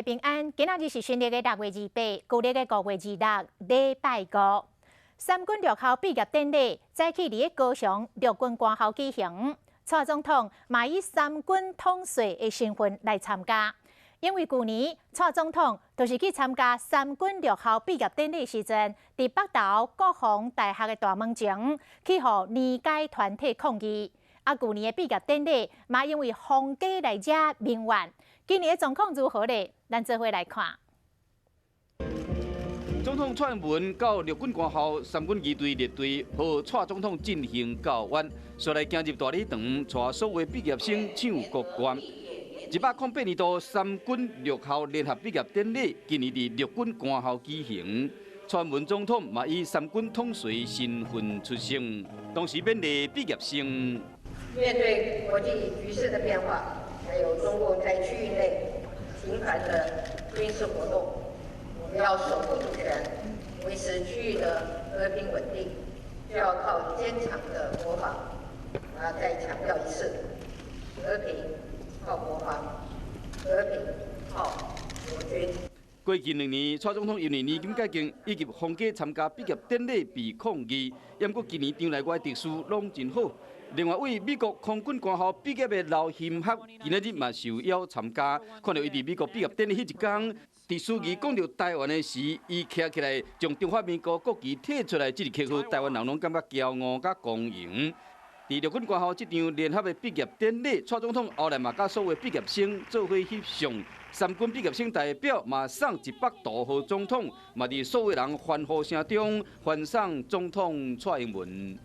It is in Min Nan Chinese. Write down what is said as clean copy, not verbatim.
平安，今仔日是新曆的6月28，舊曆的5月26，禮拜五。三軍陸校畢業典禮早起佇高雄陸軍官校舉行，蔡總統嘛以三軍統帥的身份來參加。因為舊年蔡總統就是去參加三軍陸校畢業典禮時陣，佇北投國防大學的大門前去予年屆團體抗議。啊，舊年的畢業典禮嘛因為封街來惹民怨。今年的狀況如何咧？咱做伙來看。總統蔡英文到陸軍官校三軍儀隊列隊，予蔡總統進行教員，紲來行入大禮堂，帶所有畢業生唱國歌。108年度三軍陸校聯合畢業典禮，今年佇陸軍官校舉行。蔡英文總統嘛以三軍統帥身份出席，同時勉勵畢業生。面對國際局勢的變化，還有中共在區域內頻繁的軍事活動，我們要守護主權，維持區域的和平穩定，就要靠堅強的國防。我要再強調一次，和平靠國防，和平靠國軍。過去2年，蔡總統因為年金改革以及封街參加畢業典禮被抗議，毋過今年場內外秩序攏真好。另外，為美國空軍官校畢業的劉欽學，今仔日嘛受邀參加。看著伊佇美國畢業典禮彼一工，佇司儀講著台灣的時，伊徛起來將中華民國國旗提出來，這一刻，予台灣人攏感覺驕傲佮光榮。佇陸軍官校這場聯合的畢業典禮，蔡總統後來嘛佮所有畢業生做伙翕相，三軍畢業生代表嘛送一幅圖予總統，嘛佇所有人歡呼聲中歡送總統蔡英文。